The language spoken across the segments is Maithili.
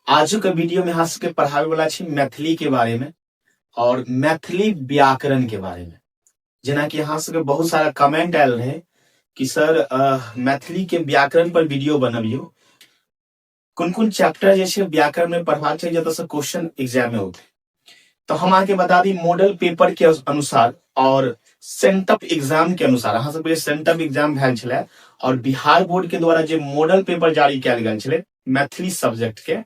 आजुक वीडियो में अहाँ सबके पढ़ावे वाला छी मैथिली के बारे में और मैथिली व्याकरण के बारे में। जेनाकि अहाँ सबके बहुत सारा कमेंट आयल रहे कि सर मैथिली के व्याकरण पर वीडियो बनबियौ, कोन कोन चैप्टर जे छै व्याकरण में पढ़बाक छै जतऽ से क्वेश्चन एग्जाम में होते। तो हम अहाँके बता दी मॉडल पेपर के अनुसार और सेंटअप एग्जाम के अनुसार, अहाँ सबके सेंटअप एग्जाम भेल छलै और बिहार बोर्ड के द्वारा जे मॉडल पेपर जारी कयल गेल छलै मैथिली सब्जेक्ट के,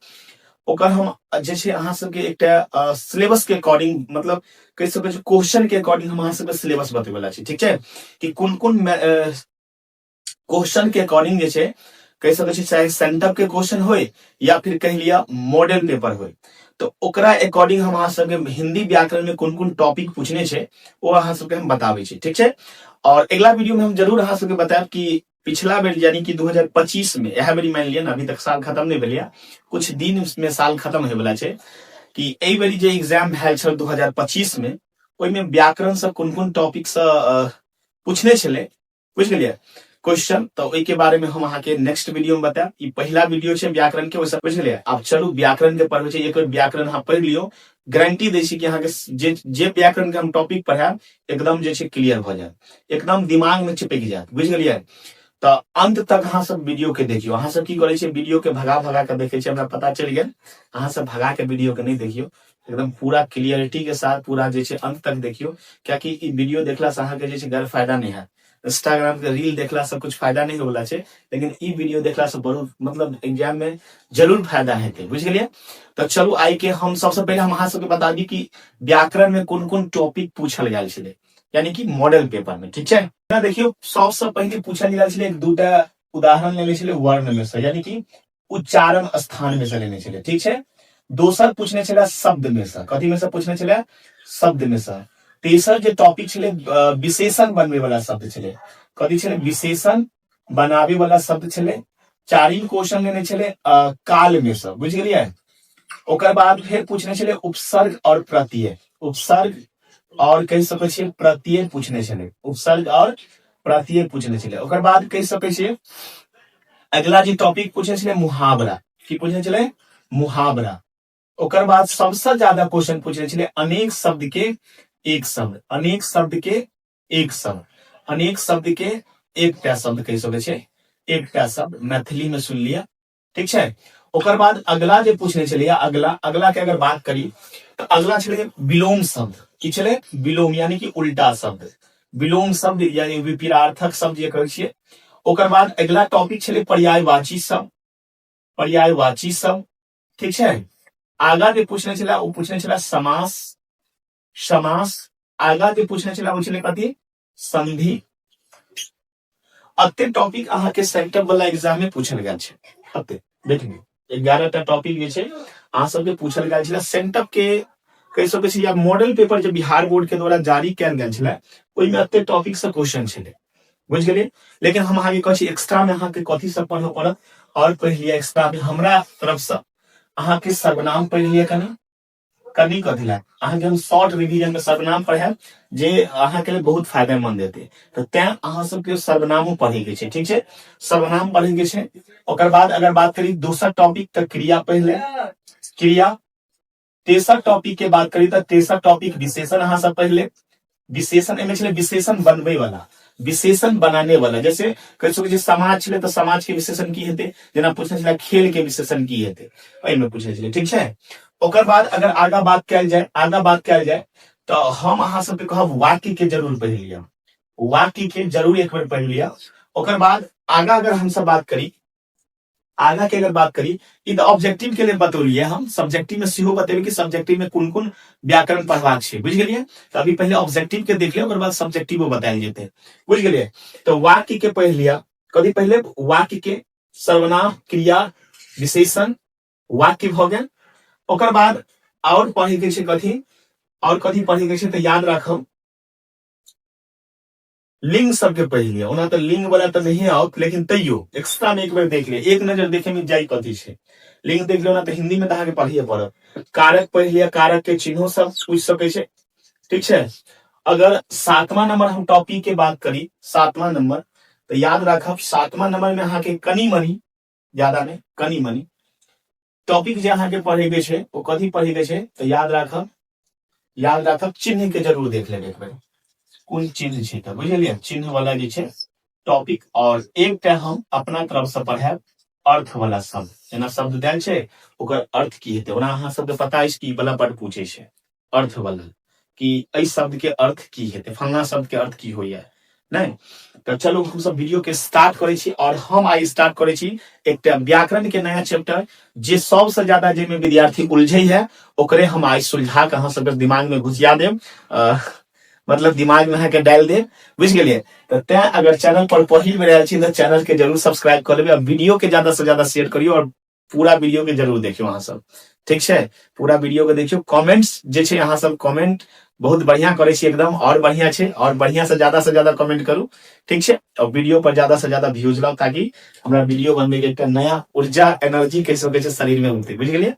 ओकर हम जे छै अहाँ सबके एकटा सिलेबस के अकॉर्डिंग, मतलब कहि सकै छी क्वेश्चन के अकॉर्डिंग हम अहाँ सबके सिलेबस बतबै वाला छी, ठीक छै? कि कोन कोन क्वेश्चन के अकॉर्डिंग जे छै कहि सकै छी, चाहे सेंटअप के क्वेश्चन होय या फिर कहि लिअ मॉडल पेपर होय, तो ओकरा अकॉर्डिंग हम अहाँ सबके हिंदी व्याकरण में कोन कोन टॉपिक पूछने छै ओ अहाँ सबके हम बताबै छी, ठीक छै? और अगला वीडियो में हम जरूर अहाँ सबके बतायब कि पिछला बेर यानी कि 2025 में, इएह बेरी मानि लिअ ने, अभी तक साल खत्म नहि भेलैया, कुछ दिन में साल खत्म होय वाला छै, कि एहि बेरी जे एग्जाम भेल छल 2025 में, ओहिमे व्याकरण से कोन कोन टॉपिक से पूछने छलै, बुझि गेलियै क्वेश्चन? तऽ ओहिके बारे में हम अहाँके नेक्स्ट वीडियो में बतायब। ई पहिला वीडियो छै व्याकरण के, ओहिसँ बुझि गेलियै? आब चलू व्याकरण के पढ़बै छै। एक बेर व्याकरण अहाँ पढ़ि लियौ, गारंटी दै छी कि अहाँके जे जे व्याकरण के हम टॉपिक पढ़ायब एकदम जे छै क्लियर भऽ जायत, एकदम दिमाग में चिपकि जायत, बुझि गेलियै? तऽ अंत तक अहाँ सब वीडियो के देखियौ। अहाँ सब की करै छियै, वीडियो के भगा भगा के देखै छियै, हमरा पता चलि गेल। अहाँ सब भगा के वीडियो के नहि देखियौ, एकदम पूरा क्लियरिटी के साथ पूरा जे छै अंत तक देखियौ, कियाकि ई वीडियो देखला से अहाँके जे छै गैर फायदा नहि हैत। इंस्टाग्राम के रील देखला से कुछ फायदा नहीं होला छै, लेकिन ई वीडियो देखला से बहुत मतलब एग्जाम में जरूर फायदा हेतै, बुझि गेलियै? तऽ चलू आइ के हम सबसे पहिले हम अहाँ सबके बता दी कि व्याकरण में कोन कोन टॉपिक पूछल गेल छलै, यानी कि मॉडल पेपर में, ठीक छै ना? देखियौ, सबसे पहिले पूछल गेल छलै, एक दूटा उदाहरण लेने छलै वर्ण में से, यानी कि उच्चारण स्थान में से लेने छलै, ठीक छै? दोसर पूछने छलै शब्द में से, कथी में से पूछने छलै? शब्द में से। तेसर जे टॉपिक छलै विशेषण बनबै वाला शब्द छलै। कथी छलै? विशेषण बनाबै वाला शब्द छलै। चारिम क्वेश्चन लेने छलै काल में से, बुझि गेलियै? ओकर बाद फेर पूछने छलै उपसर्ग और प्रत्यय, उपसर्ग और कहि सकै छियै प्रत्यय पूछने छलै, उपसर्ग और प्रत्यय पूछने छलै। ओकर बाद कहि सकै छियै अगला जे टॉपिक पूछने छलै मुहावरा। की पूछने छलै? मुहावरा। ओकर बाद सबसे ज्यादा क्वेश्चन पूछने छलै अनेक शब्द के एक शब्द, अनेक शब्द के एक शब्द, अनेक शब्द के एकटा शब्द कहि सकै छै, एकटा शब्द मैथिली में सुन लिअ, ठीक छै? ओकर बाद अगला जे पूछने छलियै, अगला अगला के अगर बात करी तऽ अगला छलै विलोम शब्द। की छलै? विलोम, यानी कि उल्टा शब्द, विलोम शब्द यानी विपरीतार्थक शब्द जे कहै छियै। ओकर बाद अगला टॉपिक छलै पर्यायवाची शब्द, पर्यायवाची शब्द, ठीक छै? आगा जे पूछने छलै ओ पूछने छलै समास, समास। आगा जे पूछने छलै ओ छलै कथी? संधि। अते टॉपिक अहाँके सेंटअप वाला एग्जाम में पूछल गेल छै। अते देख लियौ, 11टा टॉपिक जे छै अहाँ सबके पूछल गेल छलै सेंटअप के, कहि सकै छी, या मॉडल पेपर जे बिहार बोर्ड के द्वारा जारी कयल गेल छलै, ओहिमे अते टॉपिक से क्वेश्चन छलै, बुझि गेलियै? लेकिन हम अहाँके कहै छी एक्स्ट्रा में अहाँके कथी सब पढ़ऽ पड़त और पढ़ि लिअ। एक्स्ट्रा में हमरा तरफ से अहाँके सर्वनाम पढ़ि लिअ कनि कनि। कथी लए? अहाँके हम शॉर्ट रिवीजन में सर्वनाम पढ़ायब जे अहाँके लेल बहुत फायदेमंद हेतै, तऽ तैं अहाँ सबके सर्वनामो पढ़े के छै, ठीक छै? सर्वनाम पढ़े के छै। ओकर बाद अगर बात करी दोसर टॉपिक तऽ क्रिया पढ़ि ले, क्रिया। तेसर टॉपिक के बात करी तऽ तेसर टॉपिक विशेषण अहाँ सब पढ़ि लेब। विशेषण एहिमे छलै विशेषण बनबै वाला, विशेषण बनाने वाला। जैसे कहि सकै छी समाज छलै तऽ समाज के विशेषण की हेतै, जेना पूछने छलै खेल के विशेषण की हेतै, एहिमे पूछने छलै, ठीक छै? ओकर बाद अगर आगा बात कयल जाय, आगा बात कयल जाय तऽ हम अहाँ सबके कहब वाक्य के जरूर पढ़ि लिअ, वाक्य के जरूर एक बेर पढ़ि लिअ। ओकर बाद आगा अगर हमसब बात करी, आगा के अगर बात करी, ई तऽ ऑब्जेक्टिव के लेल बतौलियै हम, सब्जेक्टिव में सेहो बतेबै कि सब्जेक्टिव में कोन कोन व्याकरण पढ़बाक छै, बुझि गेलियै? तऽ अभी पहिले ऑब्जेक्टिव के देख लियौ, ओकर बाद सब्जेक्टिवो बतायल जेतै, बुझि गेलियै? तऽ वाक्य के पढ़ि लिअ। कथी पहिले? वाक्य के, सर्वनाम, क्रिया, विशेषण, वाक्य भऽ गेल। ओकर बाद आओर पढ़े के छै कथी? आओर कथी पढ़े के छै? तऽ याद राखब लिंग सबके पढ़ि लिअ। ओना तऽ लिंग वाला तऽ नहिए आओत, लेकिन तैयो एक्स्ट्रा में एक बेर देख लिअ, एक नजर देखे में जाय कथी छै, लिंग देख लिअ। ओना तऽ हिंदी में तऽ अहाँके पढ़िए पड़त। कारक पढ़ि लिअ, कारक के चिन्हो सब पूछि सकै छै, ठीक छै? अगर सातवां नंबर हम टॉपिक के बात करी, सातवां नंबर तऽ याद राखब सातवां नंबर में अहाँके कनि मनि, ज्यादा नहि, कनि मनि टॉपिक जे अहाँके पढ़े के छै ओ कथी पढ़े के छै, तऽ याद राखब, याद राखब चिन्ह के जरूर देख लेब एक बेर, कोन चिन्ह छै, तऽ बुझलियै चिन्ह वाला जे छै टॉपिक। और एकटा हम अपना तरफ से पढ़ायब अर्थ वाला शब्द, जेना शब्द देल छै ओकर अर्थ की हेतै। ओना अहाँ सबके पता अछि कि ई वाला बड पूछै छै अर्थ वाला, कि एहि शब्द के अर्थ की हेतै, फलना शब्द के अर्थ की होइया, नहि? तऽ चलू हमसब वीडियो के स्टार्ट करै छी। और हम आइ स्टार्ट करै छी एकटा व्याकरण के नया चैप्टर, जे सबसे ज्यादा जाहिमे विद्यार्थी उलझै है ओकरे हम आइ सुलझा के अहाँ सबके दिमाग में घुसिया देब, मतलब दिमाग में अहाँके डालि देब, बुझि गेलियै? तऽ तैं अगर चैनल पर पहिल बेर आयल छी तऽ चैनल के जरूर सब्सक्राइब कऽ लेबै और वीडियो के ज्यादा से ज्यादा शेयर करियौ और पूरा वीडियो के जरूर देखियौ अहाँ सब, ठीक छै? पूरा वीडियो के देखियौ। कमेंट्स जे छै अहाँ सब कमेंट बहुत बढ़िया करै छी एकदम, और बढ़िया छै, और बढ़िया से ज्यादा से ज्यादा कमेंट करू, ठीक छै? और वीडियो पर ज्यादा से ज्यादा व्यूज लाउ ताकि हमरा वीडियो बनबै के एकटा नया ऊर्जा एनर्जी कहि सकै छै शरीर में उठतै, बुझि गेलियै?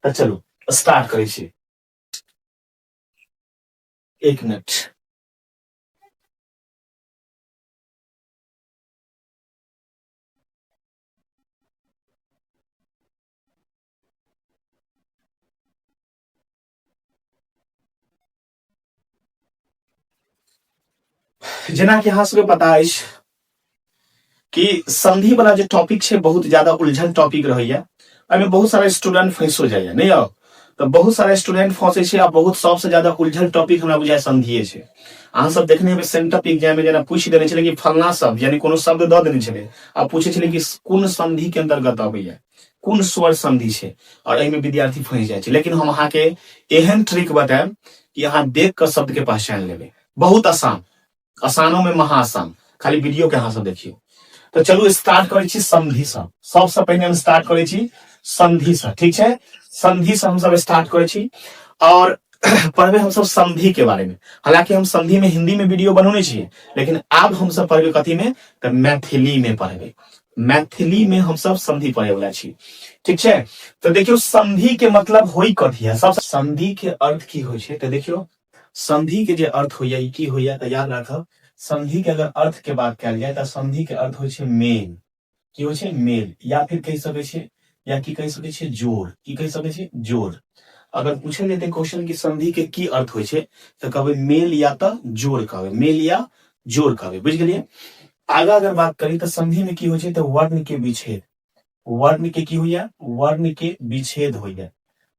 तऽ चलू स्टार्ट करै छी। एक मिनट, जेना कि अहाँ सबके पता अछि कि संधि वाला जे टॉपिक छै बहुत ज्यादा उलझन टॉपिक रहैया, एहिमे बहुत सारा स्टूडेंट फंसो जाइया, नहि यौ? तऽ बहुत सारा स्टूडेंट फंसै छै आ बहुत सबसे ज्यादा उलझल टॉपिक हमरा बुझाय संधिये छै। अहाँ सब देखने हेबै सेंटअप एग्जाम में जेना पूछि देने छलै कि फलना शब्द, यानी कोनो शब्द दऽ देने छलै आ पूछै छलै कि कोन संधि के अंतर्गत अबैया, कोन स्वर संधि छै, और एहिमे विद्यार्थी फंसि जाइ छै। लेकिन हम अहाँके एहन ट्रिक बतायब कि अहाँ देख कऽ शब्द के पहचान लेबै, बहुत आसान, आसानो में महा आसान, खाली वीडियो के अहाँ सब देखियौ। तऽ चलू स्टार्ट करै छी संधि सँ। सबसँ पहिने हम स्टार्ट करै छी संधि सँ, ठीक छै? संधि सँ हमसब स्टार्ट करै छी और पढ़बै हमसब संधि के बारे में। हालांकि हम संधि में हिंदी में वीडियो बनौने छियै, लेकिन आब हमसब पढ़बै कथी में, तऽ मैथिली में पढ़बै। मैथिली में हमसब संधि पढ़े वाला छी, ठीक छै? तऽ देखियौ संधि के मतलब होइ कथी है, सब संधि के अर्थ की होइ छै। तऽ देखियौ संधि के जे अर्थ होइया ई की होइया, तऽ याद राखब संधि के अगर अर्थ के बात कयल जाय तऽ संधि के अर्थ होइ छै मेल। की होइ छै? मेल, या फिर कहि सकै छियै, या की कहि सकै छियै, जोड़। की कहि सकै छियै? जोड़। अगर पूछल जेतै क्वेश्चन कि संधि के की अर्थ होइ छै तऽ कहबै मेल या तऽ जोड़ कहबै, मेल या जोड़ कहबै, बुझि गेलियै? आगा अगर बात करी तऽ संधि में की होइ छै, तऽ वर्ण के विच्छेद। वर्ण के की होइया? वर्ण के विच्छेद होइया।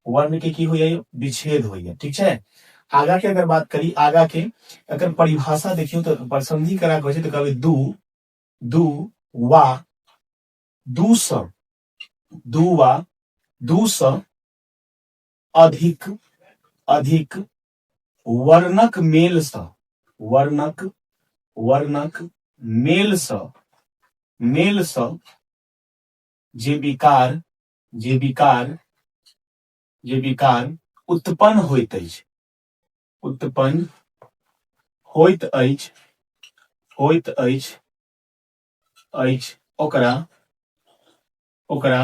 वर्ण के की होइया? विच्छेद होइया, ठीक छै? आगा के अगर बात करी, आगा के अगर परिभाषा देखियौ तऽ संधि करा कहै छै तऽ कहबै दू, दू वा दू सँ, दू वा दू सँ अधिक, अधिक वर्णक मेल सँ, वर्णक, वर्णक मेल सँ, मेल सँ जे विकार, जे विकार, जे विकार उत्पन्न होइत अछि, उत्पन्न होइत अछि, होइत अछि, अछि, ओकरा, ओकरा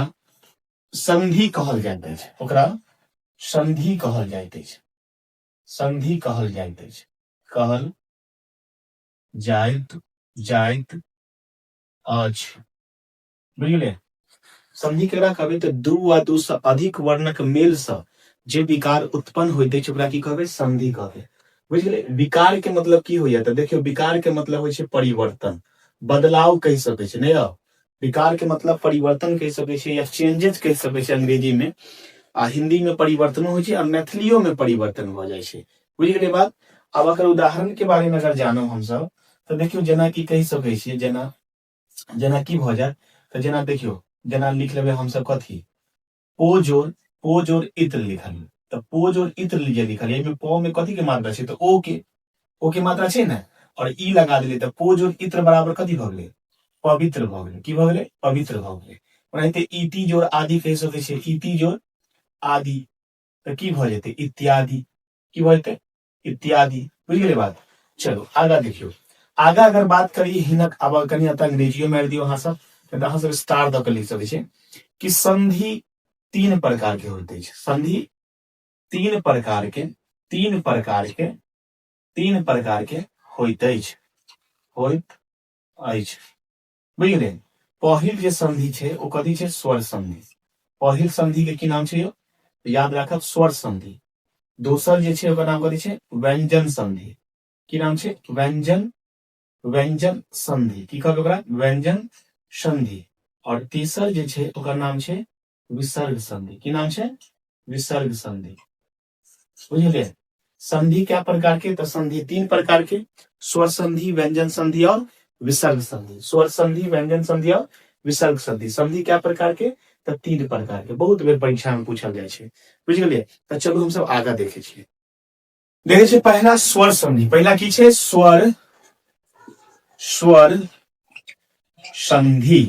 संधि कहल जाइत अछि, ओकरा संधि कहल जाइत अछि, संधि कहल जाइत अछि, कहल जाइत, जाइत अछि, बुझि गेलियै? संधि केकरा कहबै तऽ दू वा दू सँ अधिक वर्णक मेल सँ जे विकार उत्पन्न होइत अछि ओकरा की कहबै? संधि कहबै, बुझि गेलियै? विकार के मतलब की होइया तऽ देखियौ विकार के मतलब होइ छै परिवर्तन, बदलाव कहि सकै छै, नहि यौ? विकार के मतलब परिवर्तन कहि सकै छै या चेंजेज कहि सकै छै अंग्रेजी में, आ हिंदी में परिवर्तनो होइ छै आ मैथिलियो में परिवर्तन भऽ जाइ छै, बुझि गेलियै बात? आब अगर उदाहरण के बारे में अगर जानब हमसब तऽ देखियौ जेना की कहि सकै छियै, जेना, जेना की भऽ जायत तऽ जेना देखियौ जेना लिख लेबै हमसब कथी, पो जोड़, पो जोड़ इत्र लिखल, तऽ पो जोड़ इत्र जे लिखल एहिमे प में कथी के मात्रा छै तऽ ओ के, ओ के मात्रा छै ने, और ई लगा देलियै तऽ पो जोड़ इत्र बराबर कथी भऽ गेलै? पवित्र भऽ गेलै। की भऽ गेलै? पवित्र भऽ गेलै। ओनाहिते इति जोड़ आदि कहि सकै छियै, इति जोड़ आदि तऽ की भऽ जेतै? इत्यादि। की भऽ जेतै? इत्यादि। बुझि गेलै बात? चलू आगा देखियौ। आगा अगर बात करी हिनक, आब कनि एतऽ अंग्रेजियो मारि दियौ अहाँ सब, तऽ अहाँ सब स्टार दऽ कऽ लिख सकै छी कि संधि तीन प्रकार के होइत अछि। संधि तीन प्रकार के, तीन प्रकार के, तीन प्रकार के होइत अछि, होइत अछि, बुझि गेलियै? पहिल जे संधि छै ओ कथी छै? स्वर संधि। पहिल संधि के की नाम छै यौ? याद राखब स्वर संधि। दोसर जे छै ओकर नाम कथी छै? व्यंजन संधि। की नाम छै? व्यंजन, व्यंजन संधि। की कहबै ओकरा? व्यंजन संधि। और तेसर जे छै ओकर नाम छै विसर्ग संधि। की नाम छै? विसर्ग संधि। बुझलियै? संधि क्या प्रकार के? तो संधि तीन प्रकार के, स्वर संधि, व्यंजन संधि और विसर्ग संधि। स्वर संधि, व्यंजन संधि और विसर्ग संधि। संधि क्या प्रकार के? तो तीन प्रकार के। बहुत बेर परीक्षा में पूछल जाइ छै। बुझ गेलियै? तो चलू हम सब आगा देखे छियै। देखे छियै पहला स्वर संधि। पहला की छै? स्वर, स्वर संधि।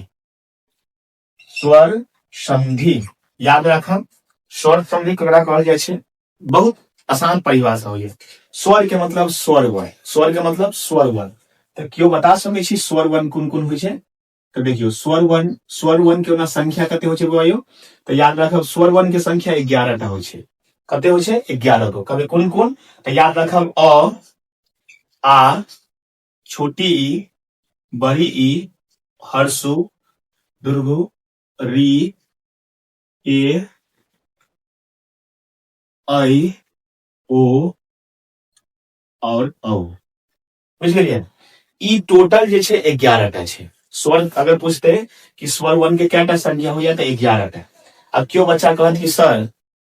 स्वर संधि याद राखब। स्वर संधि ककरा कहल जाइ छै? बहुत आसान परिभाषा होइए। स्वर के मतलब स्वर वर्ण। स्वर के मतलब स्वर वर्ण। तऽ केओ बता सकै छी स्वर वर्ण कोन कोन होइ छै? तऽ देखियौ स्वर वर्ण, स्वर वर्ण के ओना संख्या कते होइ छै बौआ यौ? तऽ याद राखब स्वर वर्ण के संख्या 11 टा होइ छै। कते होइ छै? 11 गो। कहबै कोन कोन? तऽ याद राखब अ, आ, छोटी ई, बड़ी ई, हर्षु, दुर्गु, री, ए, ऐ, ओ और औ। बुझि गेलियै? ई टोटल जे छै 11 टा छै। स्वर अगर पूछते कि स्वर वन के कएटा संख्या होइया तऽ 11 टा। अब केओ बच्चा कहत कि सर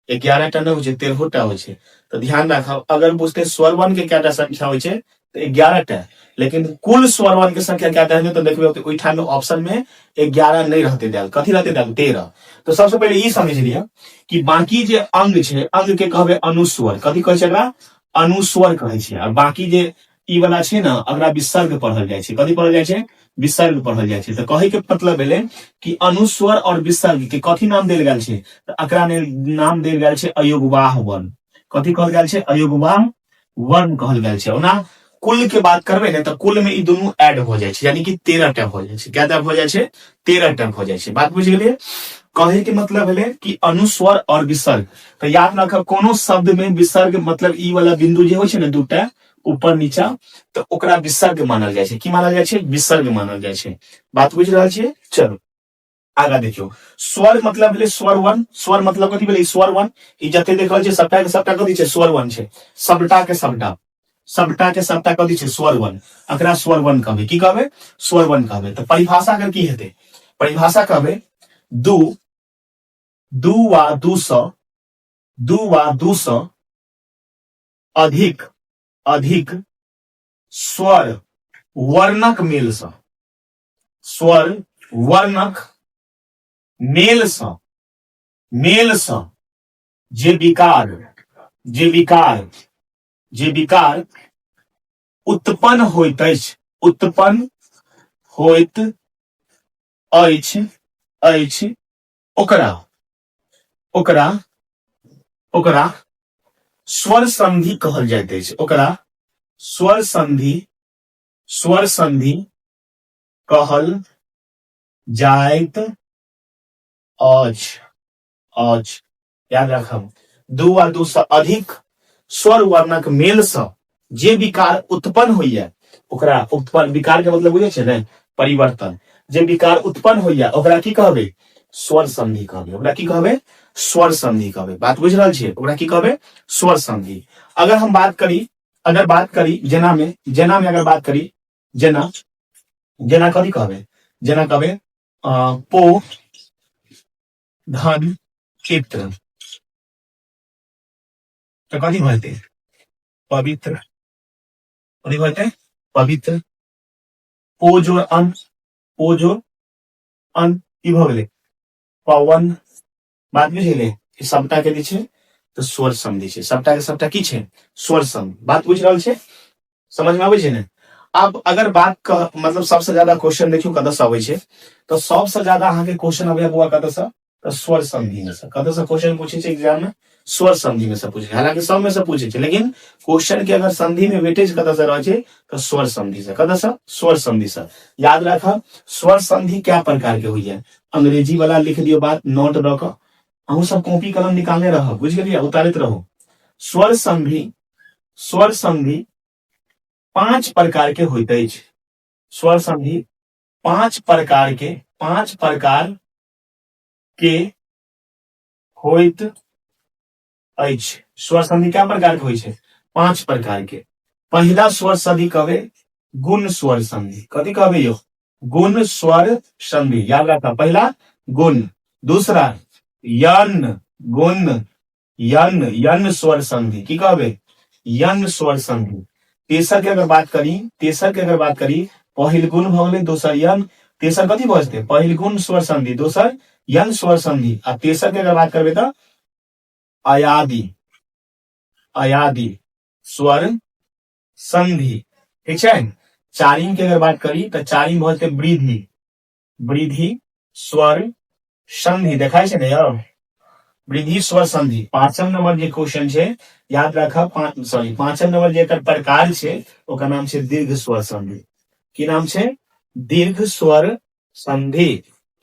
11 टा नहि होइ छै, 13 टा होइ छै। तऽ ध्यान राखब, अगर पूछते स्वर वन के कएटा संख्या होइ छै तऽ 11 टा, लेकिन कुल स्वर वन के संख्या कएटा हेतै तऽ देखबै ओहिठाम ऑप्शन में 11 नहि रहते देल, कथी रहते देल? 13। तऽ सबसे पहिले ई समझ लिअ कि बाकी जे अंग छै, अंग के कहबै अनुस्वर। कथी कहै छै एकरा? अनुस्वर कहै छै। और बाकी जे ई वाला छै ने, अगला विसर्ग पढ़ल जाइ छै। कथी पढ़ल जाइ छै? विसर्ग पढ़ल जाइ छै। तऽ कहै के मतलब भेलै कि अनुस्वर और विसर्ग के कथी नाम देल गेल छै? तऽ एकरा नाम देल गेल छै अयोगवाह वर्ण। कथी कहल गेल छै? अयोगवाह वर्ण कहल गेल छै। ओना कुल के बात करबै ने तऽ कुल में ई दुनू ऐड हो जाइ छै, यानी कि 13 टा हो जाइ छै। कएटा भऽ जाइ छै? 13 टा भऽ जाइ छै। बात बुझि गेलियै? कहे के मतलब भेलै कि अनुस्वर और विसर्ग। तऽ याद राखब कोनो शब्द में विसर्ग मतलब ई वाला बिंदु जे होइ छै ने दूटा ऊपर नीचा, तऽ ओकरा विसर्ग मानल जाइ छै। की मानल जाइ छै? विसर्ग मानल जाइ छै। बात बुझि रहल छियै? चलू आगा देखियौ। स्वर मतलब भेलै स्वर वन। स्वर मतलब कथी भेलै? स्वर वन। ई जते देख रहल छियै सबटा के सबटा कथी छै? स्वर वन छै। सबटा के सबटा, सबटा के सबटा कथी छै? स्वर वन। एकरा स्वर वन कहबै। की कहबै? स्वर वन कहबै। तऽ परिभाषा अगर की हेतै? परिभाषा कहबै दू, दू वा दू सौ, दू वा दू सौ अधिक, अधिक स्वर वर्णक मेलसँ, स्वर वर्णक मेलसँ, मेलसँ जे विकार, जे विकार, जे विकार उत्पन्न होइत अछि, उत्पन्न होइत अछि, अछि, ओकरा, ओकरा, ओकरा स्वर संधि कहल जाइत अछि। ओकरा स्वर संधि, स्वर संधि कहल जाइत अछि, अछि। याद राखब दू वा दू से अधिक स्वर वर्णक मेल से जे विकार उत्पन्न होइया ओकरा उत्पन्न, विकार के मतलब बुझै छै ने, परिवर्तन। जे विकार उत्पन्न होइया ओकरा की कहबै? स्वर संधि कहबै। ओकरा की कहबै? स्वर संधि कहबै। बात बुझि रहल छियै? ओकरा की कहबै? स्वर संधि। अगर हम बात करी, अगर बात करी जेना में, जेना में अगर बात करी जेना, जेना कथी कहबै? जेना कहबै पो धन चित्र, तऽ कथी भऽ जेतै? पवित्र। कथी भऽ जेतै? पवित्र। पो जोड़ अन, पो जोड़ अन, की भऽ गेलै? पवन। बात बुझि गेलै? ई सबटा के जे छै तऽ स्वर संधि छै। सबटा के सबटा की छै? स्वर संधि। बात बुझि रहल छै? समझ में आबै छै ने? आब अगर बात कह, मतलब सबसे ज्यादा क्वेश्चन देखियौ कतऽ से अबै छै, तऽ सबसे ज्यादा अहाँके क्वेश्चन अबैया बौआ कतऽ से? तऽ स्वर संधि में से। कतऽ से क्वेश्चन पूछे छै एग्जाम में? स्वर संधि में से पूछे छै। हालांकि सब में से पूछे छै, लेकिन क्वेश्चन के अगर संधि में वेटेज कतऽ से रहै छै तऽ स्वर संधि से। कतऽ से? स्वर संधि से। याद राखब स्वर संधि क्या प्रकार के होइया। अंग्रेजी वाला लिख दियौ बात नोट दऽ कऽ। अहूँ सब कॉपी कलम निकालने रहब, बुझि गेलियै? उतारैत रहू। स्वर संधि, स्वर संधि 5 प्रकार के होइत अछि। स्वर संधि 5 प्रकार के, 5 प्रकार के होइत अछि। स्वर संधि कए प्रकार के होइ छै? 5 प्रकार के। पहिला स्वर संधि कहबै गुण स्वर संधि। कथी कहबै यौ? गुण स्वर संधि। याद राखब, पहिला गुण, दूसरा यन, गुण यन, यन स्वर संधि। की कहबै? यन स्वर संधि। तेसर के अगर बात करी, तेसर के अगर बात करी, पहिल गुण भऽ गेलै, दोसर यन, तेसर कथी भऽ जेतै? पहिल गुण स्वर संधि, दोसर यन स्वर संधि, आ तेसर के अगर बात करबै तऽ अयादि, अयादि स्वर संधि। ठीक छै? चारिम के अगर बात करी तऽ चारिम भऽ जेतै वृद्धि, वृद्धि स्वर संधि। देखाइ छै ने यौ? वृद्धि स्वर संधि। पांचम नंबर जे क्वेश्चन छै, याद राखब, सॉरी, पांचम नंबर जे एकर प्रकार छै ओकर नाम छै दीर्घ स्वर संधि। की नाम छै? दीर्घ स्वर संधि।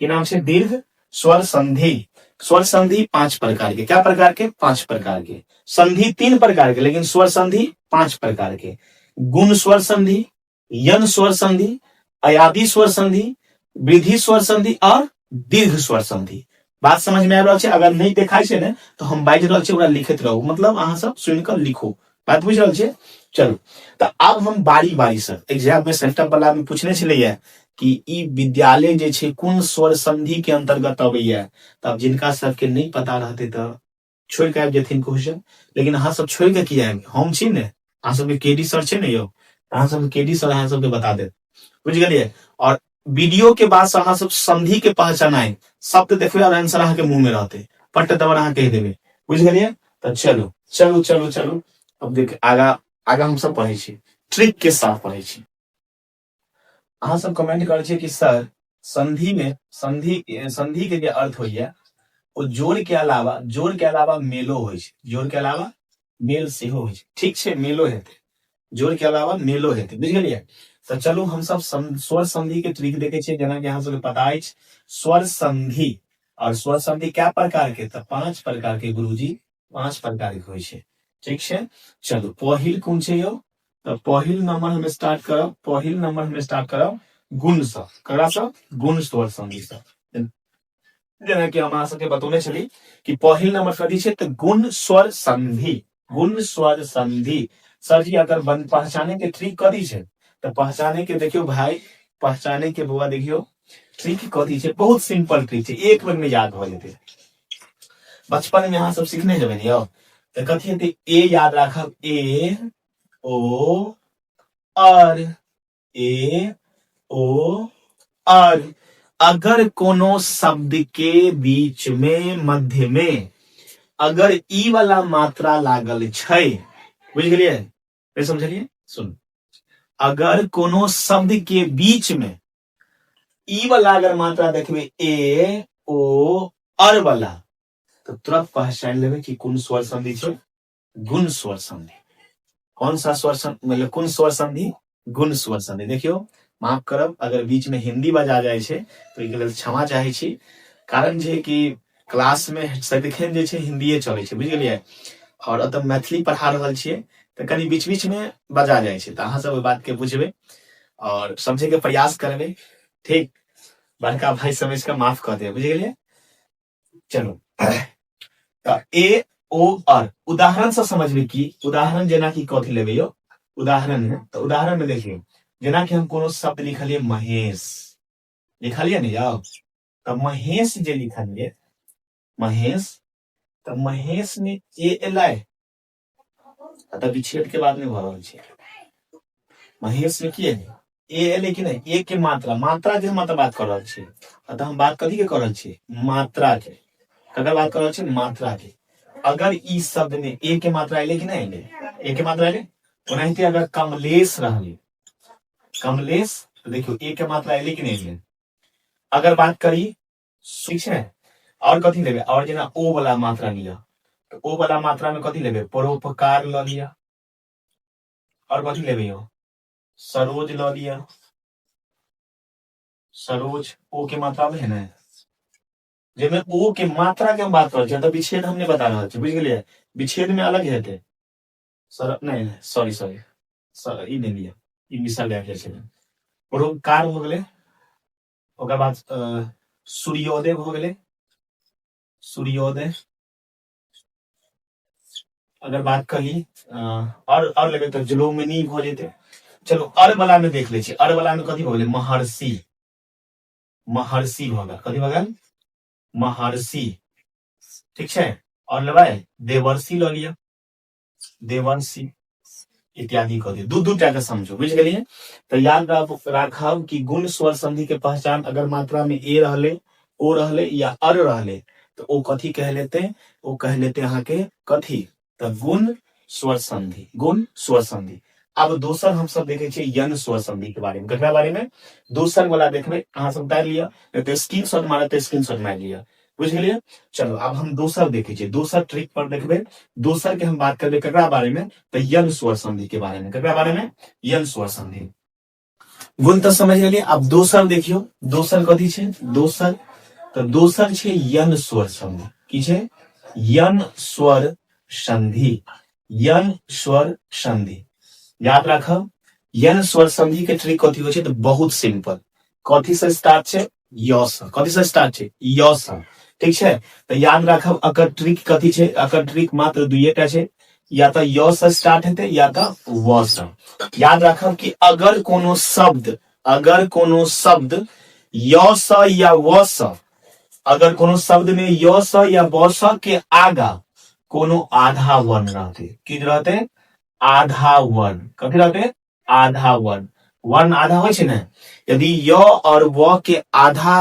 की नाम छै? दीर्घ स्वर संधि। स्वर संधि 5 प्रकार के। क्या प्रकार के? 5 प्रकार के। संधि 3 प्रकार के, लेकिन स्वर संधि 5 प्रकार के। गुण स्वर संधि, यन स्वर संधि, अयादि स्वर संधि, वृद्धि स्वर संधि और दीर्घ स्वर संधि। बात समझ में आबि रहल छै? अगर नहीं देखाइ छै ने तो हम बाजि रहल छी, ओकरा लिखैत रहू, मतलब अहाँ सब सुनि कऽ लिखू। बात बुझि रहल छियै? चलू, तऽ आब हम बारी बारी से एग्जाम में सेंटअप वाला में पूछने छलैया कि ई विद्यालय जे छै कोन स्वर संधि के अंतर्गत अबैया। तऽ आब जिनका सबके नहि पता रहतै तऽ छोड़ि कऽ आबि जेथिन क्वेश्चन, लेकिन अहाँ सब छोड़ि कऽ किया आबि? हम छी ने, अहाँ सबके के डी सर छै ने यौ, अहाँ सबके के डी सर अहाँ सबके बता देत। बुझि गेलियै? और वीडियो के बाद से अहाँ सब संधि के पहचानाय, शब्द देखबै और आंसर अहाँ के मुंह में रहते, पट दबर अहाँ कहि देबै। बुझि गेलियै? तऽ चलू चलू चलू चलू, अब देख आगा आगा हम सब पढ़ै छी, ट्रिक के साथ पढ़ै छी। अहाँ सब कमेंट करै छियै कि सर संधि में संधि संधि के जे अर्थ होइया ओ जोड़ के अलावा, जोड़ के अलावा मेलो होइ छै, जोड़ के अलावा मेल सेहो होइ छै। ठीक छै, मेलो हेतै, जोड़ के अलावा मेलो हेतै। बुझि गेलियै? तऽ चलू हम सब स्वर संधि के ट्रिक देखे छियै। जेनाकि अहाँ सबके पता अछि स्वर संधि, और स्वर संधि कै प्रकार के? तऽ 5 प्रकार के गुरुजी, 5 प्रकार के होइ छै। ठीक छै, चलू पहिल कोन छै यौ? तऽ पहिल नंबर हम स्टार्ट करब, पहिल नंबर हम स्टार्ट करब गुण सँ। ककरा सँ? गुण स्वर संधि सँ। जेनाकि हम अहाँ सबके बतौने छली कि पहिल नंबर कथी छै? तऽ गुण स्वर संधि, गुण स्वर संधि। सर जी अगर पहचाने के ट्रिक कथी छै? तऽ पहचाने के देखियौ भाई, पहचाने के बौआ देखियौ ट्रिक कथी छै। बहुत सिंपल ट्रिक छै, एक बेर में याद भऽ जेतै। बचपन में अहाँ सब सीखने हेबै ने यौ? तऽ कथी हेतै? ए याद राखब, ए ओ आर, ए ओ आर। अगर कोनो शब्द के बीच में मध्य में अगर ई वाला मात्रा लागल छै, बुझि गेलियै? नहीं समझलियै? सुन, अगर कोनो शब्द के बीच में ई वाला अगर मात्रा देखबै, ए ओ आर वाला, तऽ तुरंत पहचान लेबै कि कोन स्वर संधि छै। गुण स्वर संधि। कौन सा स्वर संधि? मतलब कोन स्वर संधि? गुण स्वर संधि। देखियौ, माफ करब अगर बीच में हिंदी बजा जाइ छै तऽ ओहिके लेल क्षमा चाहै छी, कारण जे कि क्लास में सदिखन जे छै हिंदीए चलै छै, बुझि गेलियै? और एतऽ मैथिली पढ़ा रहल छियै तऽ कनि बीच बीच में बजा जाइ छै, तऽ अहाँ सब ओहि बात के बुझबै और समझे के प्रयास करबै। ठीक, बड़का भाई समझ कऽ माफ कऽ देबै, बुझि गेलियै? चलू, तऽ ए ओ आर उदाहरण से समझबै की उदाहरण, जेनाकि कथी लेबै यौ उदाहरण में? तऽ उदाहरण में देखियौ, जेनाकि हम कोनो शब्द लिखलियै महेश, लिखलियै ने यौ? तऽ महेश जे लिखलियै महेश, तऽ महेश में ए एलै, तऽ विच्छेद के बाद नहि भऽ रहल छै। महेश में की एलै? ए एलै कि नहि? ए के मात्रा, मात्रा के हम एतऽ बात कऽ रहल छी। एतऽ हम बात कथी के कऽ रहल छी? मात्रा के। ककर बात कऽ रहल छी? मात्रा के। अगर ई शब्द में ए के मात्रा एलै कि नहि एलै? ए के मात्रा एलै। ओनाहिते अगर कमलेश रहलै, कमलेश, तऽ देखियौ ए के मात्रा एलै कि नहि एलै? अगर बात करी, ठीक छै, और कथी लेबै? और जेना ओ वाला मात्रा लिअ, तऽ ओ वाला मात्रा में कथी लेबै? परोपकार लऽ लिअ। और कथी लेबै यौ? सरोज लऽ लिअ, सरोज, ओ के मात्रा में है ने, जाहिमे ओ के मात्रा के हम बात कर रहल छी, तऽ विच्छेद हम नहि बता रहल छी, बुझि गेलियै? विच्छेद में अलग हेतै सर। नहि, सॉरी सॉरी सर, ई नहि लिअ, ई मिसल आबि जाइ छै। परोपकार भऽ गेलै, ओकर बाद सूर्योदय भऽ गेलै, सूर्योदय। अगर बात करी और लेबै तऽ जुलोमनी भऽ जेतै। चलू अर वाला में देख लै छी। अर वाला में कथी भऽ गेलै? महर्षि, महर्षि भऽ गेल। कथी भऽ गेल? महर्षि। ठीक छै, और लेबै देवर्षि लऽ लिअ, देवर्षि इत्यादि कऽ दियौ। दू दू टा के समझू, बुझि गेलियै? तऽ याद राखब कि गुण स्वर संधि के पहचान अगर मात्रा में ए रहले, ओ रहले या अर रहले तऽ ओ कथी कहलेते? ओ कहलेते अहाँके कथी? तऽ गुण स्वर संधि, गुण स्वर संधि। आब दोसर हम सब देखे छियै यन स्वर संधि के बारे में। ककरा बारे में? दोसर वाला देखबै। अहाँ सब उतारि लिअ, नहि तऽ स्क्रीन शॉट मारत तऽ स्क्रीन शॉट मारि लिअ, बुझि गेलियै? चलो आब हम दोसर देखे छियै, दोसर ट्रिक पर देखबै। दोसर के हम बात करबै ककरा बारे में? तऽ यन स्वर संधि के बारे में। ककरा बारे में? यन स्वर संधि। गुण तऽ समझ गेलियै, आब दोसर देखियौ। दोसर कथी छै? दोसर तऽ दोसर छै यन स्वर संधि। की छै? यन स्वर संधि, यन स्वर संधि। याद राखब, यन स्वर संधि के ट्रिक कथी होइ छै? तऽ बहुत सिंपल। कथी से स्टार्ट छै? य से। कथी से स्टार्ट छै? य से। ठीक छै, तऽ याद राखब एकर ट्रिक कथी छै। एकर ट्रिक मात्र दुइये टा छै, या तऽ य से स्टार्ट हेतै या तऽ व से। याद राखब कि अगर कोनो शब्द, अगर कोनो शब्द य से या व से, अगर कोनो शब्द में य से या व से के आगा कोनो आधा वर्ण रहते, की रहते? आधा वर्ण। कथी रहते? आधा वर्ण। वर्ण आधा होइ छै ने? यदि य और व के आधा,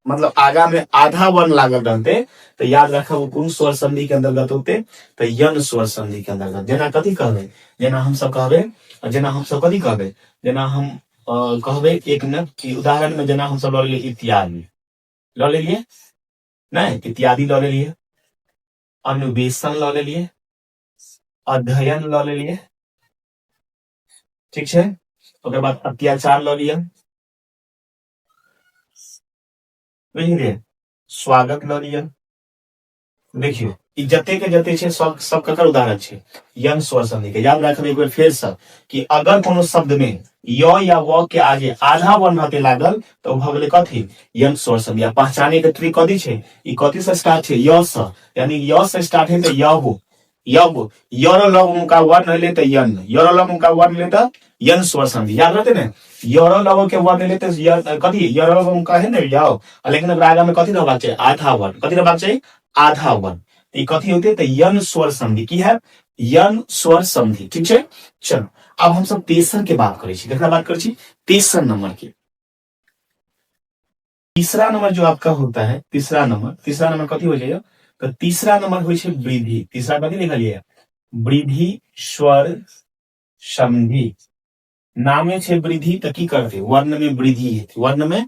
मतलब आगा में आधा वर्ण लागल रहते तऽ याद राखब ओ कोन स्वर संधि के अंतर्गत होते? तऽ यन स्वर संधि के अंतर्गत। जेना कथी कहबै? जेना हमसब कहबै, जेना हमसब कथी कहबै? जेना हम कहबै एक मिनट कि उदाहरण में जेना हमसब लऽ लेलियै इत्यादि लऽ लेलियै, नहि इत्यादि लऽ लेलियै, अन्वेषण लऽ लेलियै, अध्ययन लऽ लेलियै, ठीक छै, ओकर बाद अत्याचार लऽ लिअ, बुझि गेलियै, स्वागत लऽ लिअ। देखियौ ई जते के जते छै सब सब ककर उदाहरण छै? यंग स्वर संधि के। याद राखब एक बेर फेर से कि अगर कोनो शब्द में य या व के आगे आधा वर्ण रहते लागल तऽ ओ भऽ गेलै कथी? यंग स्वर संधि। आ पहचाने के ट्रिक कथी छै? ई कथी से स्टार्ट छै? य से। यानी य से स्टार्ट है तऽ यव, यव, य र लव मुका वर्ण एलै तऽ यन, य र लव मुका वर्ण एलै तऽ यन स्वर संधि। याद रहते ने? य र लव के वर्ण एलै तऽ य कथी? य र लव मुका है ने यव, लेकिन ओकरा आगा में कथी रहबाक चाही? आधा वर्ण। कथी रहबाक चाही? आधा वर्ण। ई कथी होते? तऽ यन स्वर संधि। की है? यन स्वर संधि। ठीक छै, चलो अब हम सब तेसर के बात करै छी। ककरा बात करै छी? तेसर नंबर के। तीसरा नंबर जो आपका होता है, तीसरा नंबर, तीसरा नंबर कथी हो जाइए? तो तीसरा नंबर होइ छै वृद्धि। तीसरा कथी लिखलिए? वृद्धि स्वर संधि। नामे छै वृद्धि, तऽ की करते? वर्ण में वृद्धि हेतै, वर्ण में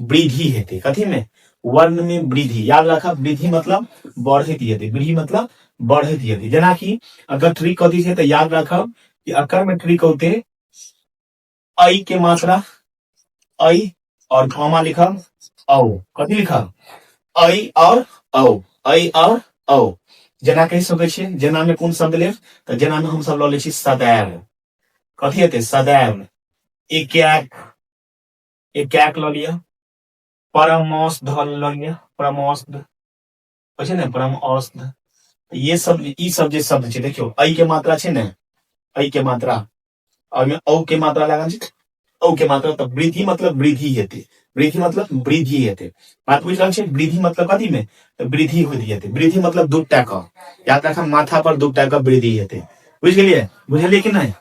वृद्धि हेतै। कथी में? वर्ण में वृद्धि। याद राखब, वृद्धि मतलब बढ़ैत हेतै, वृद्धि मतलब बढ़ैत हेतै। जेनाकि अगर ट्रिक कथी छै तऽ याद राखब कि अकर में ट्रिक होते ऐ के मात्रा ऐ और कॉमा लिखब औ। कथी लिखब? ऐ और औ, ऐ और औ। जेना कहि सकै छियै, जेना में कोन शब्द लेब? तऽ जेना में हमसब लऽ लै छी सदैव। कथी हेतै? सदैव। एकाक, एकाक लऽ लिअ। परमौषध लऽ लिअ, परमौषध होइ छै ने, परम औषध। ये सब, ई सब जे शब्द छै, देखियौ ऐ के मात्रा छै ने, ऐ के मात्रा, ओहिमे औ के मात्रा लागल छै, औ के मात्रा, तऽ वृद्धि मतलब वृद्धि हेतै, वृद्धि मतलब वृद्धि हेतै। बात बुझि रहल छै? वृद्धि मतलब कथी में? तऽ वृद्धि होइत हेतै। वृद्धि मतलब दू टा क, याद राखब, माथा पर दू टा क वृद्धि हेतै। बुझि गेलियै? बुझलियै कि नहि?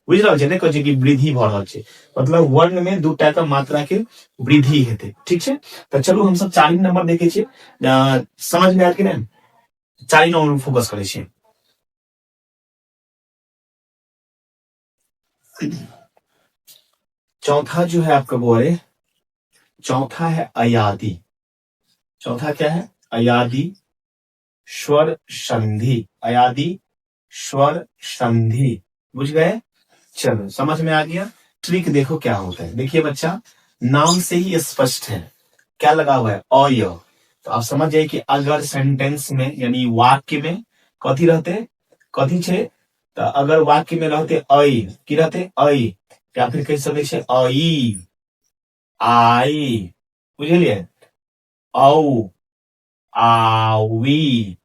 बुझि रहल छै? नहि कहै छै कि वृद्धि भऽ रहल छै, मतलब वर्ण में दू टा के मात्रा के वृद्धि हेतै। ठीक छै, तऽ चलू हमसब चारिम नंबर देखै छियै। समझ में आयल कि नहि? चारिम नंबर में फोकस करै छियै। चौथा जो है आपका वो है, चौथा है अयादि। चौथा क्या है? अयादि स्वर संधि, अयादि स्वर संधि। बुझ गए? चलो समझ में आ गया। ट्रिक देखो क्या होता है। देखिए बच्चा, नाम से ही स्पष्ट है, क्या लगा हुआ है? अय। तो आप समझ जाइए कि अगर सेंटेंस में यानी वाक्य में कथी रहते, कथी छे, तो अगर वाक्य में रहते अय, की रहते? अय, या फिर कह सके छे अई, आई, बुझलिए, औ, आवी,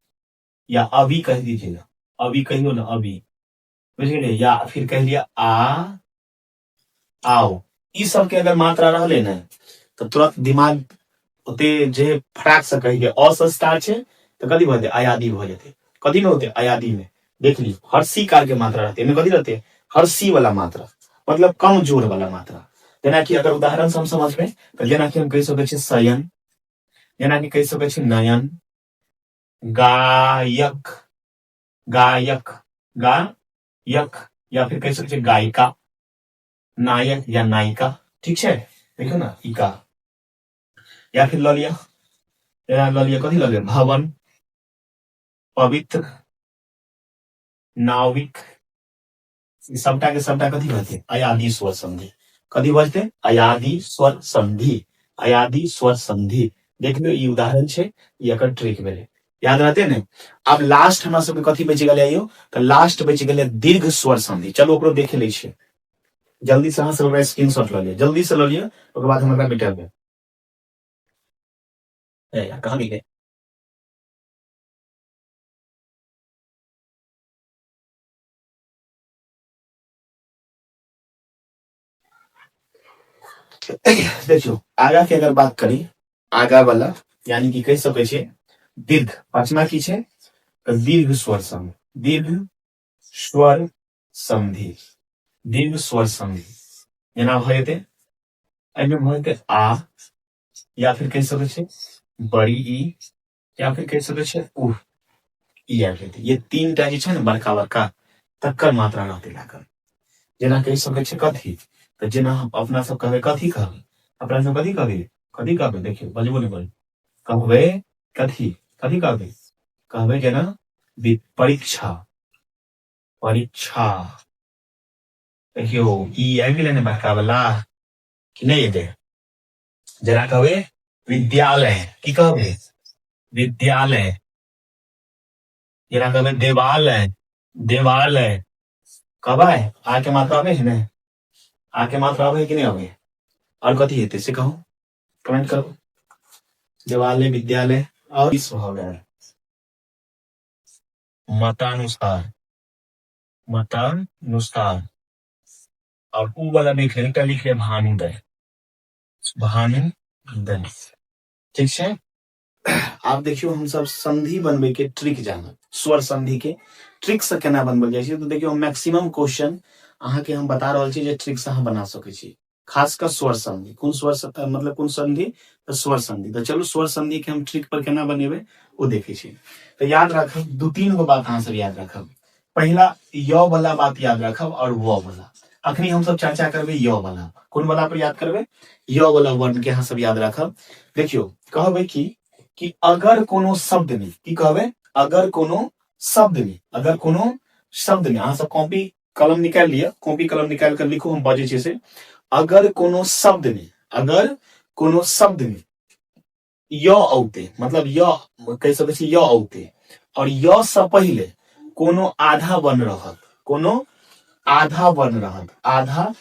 या अभी कह दीजिएगा, अभी कहियो ने अभी, बुझि गेलियै? या फिर कहि लिअ आ आओ। ई सबके अगर मात्रा रहलै ने तऽ तुरंत दिमाग ओते जे फटाक से कहि के अ से स्टार्ट छै तऽ कथी भऽ जेतै? अयादि भऽ जेतै। कथी मे होतै? अयादि मे। देख लियौ, हर्षी कार के मात्रा रहतै एहिमे, कथी रहतै? हर्षी वाला मात्रा, मतलब कम जोर वाला मात्रा। जेनाकि अगर उदाहरण से हम समझबै तऽ जेनाकि हम कहि सकै छी शयन, जेनाकि कहि सकै छी नयन, गायक, गायक, गायक, या फिर कहि सकै छी गायिका, नायक या नायिका। ठीक छै? देखियौ ने, इका। या फिर लऽ लिअ, जेना लऽ लिअ, कथी लऽ लिअ? भवन, पवित्र, नाविक। ई सबटा के सबटा कथी भजतै? अयादि स्वर संधि। कथी भजतै? अयादि स्वर संधि, अयादि स्वर संधि। देख लियौ, ई उदाहरण छै, ई एकर ट्रिक भेलै, याद रहते ने? आब लास्ट हमरा सबके कथी बचि गेलै यौ? तऽ लास्ट बचि गेलै दीर्घ स्वर संधि। चलू, ओकरो देखे लै छियै जल्दी से। अहाँ सब ओकरा स्क्रीनशॉट लऽ लिअ, जल्दी से लऽ लिअ, ओकर बाद हम एकरा मिटेबै। ए यार, कहाँ गेलै? देखियौ, आगा के अगर बात करी, आगा वाला यानी कि कहि सकै छियै दीर्घ। पांचमा की छै? तऽ दीर्घ स्वर संधि, दीर्घ स्वर संधि, दीर्घ स्वर संधि। जेना भऽ जेतै, एहिमे भऽ जेतै आ, या फिर कहि सकै छियै बड़ी ई, या फिर कहि सकै छियै उह, ई आबि जेतै। ये तीन टा जे छै ने बड़का बड़का, तकर मात्रा रहतै लागल। जेना कहि सकै छियै कथी? तऽ जेना हम अपना सब कहबै, कथी कहबै अपना सब? कथी कहबै? कथी कहबै? देखियौ, बजबो नहि करै। कहबै कथी? कथी कहबै? कहबै जेना परीक्षा, परीक्षा। देखियौ, ई आबि गेलै ने बड़का वाला कि नहि एतै? जेना कहबै विद्यालय। की कहबै? विद्यालय। जेना कहबै देवालय, देवालय कहबै। आ के मात्रा अबै है ने? आ के मात्रा अबै है कि नहि अबै? और कथी हेतै से कहू, कमेंट करू। देवालय, विद्यालय और इस भऽ गेल। मतानुसार, मतानुसार। और उ वाला लिख लेब, एकटा लिख लेब भानुदय, भानुदय। ठीक छै? आब देखियौ, हमसब संधि बनबै के ट्रिक जानब, स्वर संधि के ट्रिक से केना बनबल जाइ छै। तऽ देखियौ, मैक्सिमम क्वेश्चन अहाँके हम बता रहल छी जे ट्रिक से अहाँ बना सकै छी, खास कऽ स्वर संधि। कोन स्वर, मतलब कोन संधि? तऽ स्वर संधि। तऽ चलू, स्वर संधि के हम ट्रिक पर केना बनेबै ओ देखै छी। तऽ याद राखब, दू तीन गो बात अहाँ सब याद राखब। पहिला य वाला बात याद राखब और व वाला। अखनी हमसब चर्चा करबै य वाला। कोन वाला पर याद करबै? य वाला वर्ण के अहाँ सब याद राखब। देखियौ, कहबै की कि अगर कोनो शब्द में, की कहबै? अगर कोनो शब्द में, अगर कोनो शब्द में, अहाँ सब कॉपी कलम निकालि लिअ, कॉपी कलम निकालि कऽ लिखू, हम बजै छियै से। अगर कोनो शब्द में, अगर कोनो शब्द में य औते, मतलब य कहि सकै छी, य औते और य से पहिले कोनो आधा वर्ण रहत, कोनो आधा वर्ण रहत, आधा,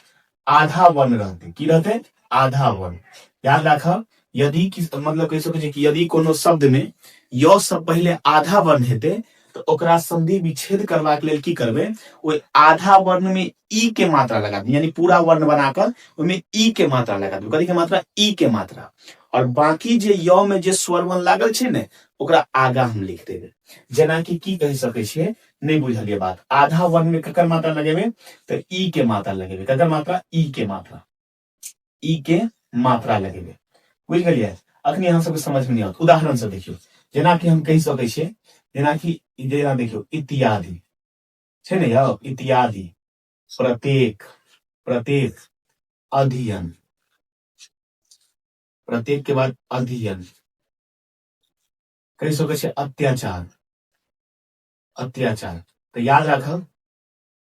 आधा वर्ण रहते, की रहते? आधा वर्ण। याद राखब, यदि कि मतलब कहि सकै छी कि यदि कोनो शब्द में य से पहिले आधा वर्ण हेतै तऽ ओकरा संधि विच्छेद करबाक लेल की करबै? ओहि आधा वर्ण में ई के मात्रा लगा देबै, यानी पूरा वर्ण बनाकर ओहिमे ई के मात्रा लगा देबै। कथी के मात्रा? ई के मात्रा। और बाकी जे य में जे स्वर वर्ण लागल छै ने, ओकरा आगा हम लिख देबै। जेनाकि की कहि सकै छियै? नहि बुझलियै बात? आधा वर्ण में ककर मात्रा लगेबै? तऽ ई के मात्रा लगेबै। ककर मात्रा? ई के मात्रा, ई के मात्रा लगेबै। बुझि गेलियै? अखनी अहाँ सबके समझ में नहि आओत। उदाहरण से देखियौ, जेनाकि हम कहि सकै छियै, जेनाकि जेना देखियौ, इत्यादि छै ने यौ, इत्यादि, प्रत्येक, प्रत्येक, अध्ययन, प्रत्येक के बाद अध्ययन, कहि सकै छियै अत्याचार, अत्याचार। तऽ याद राखब,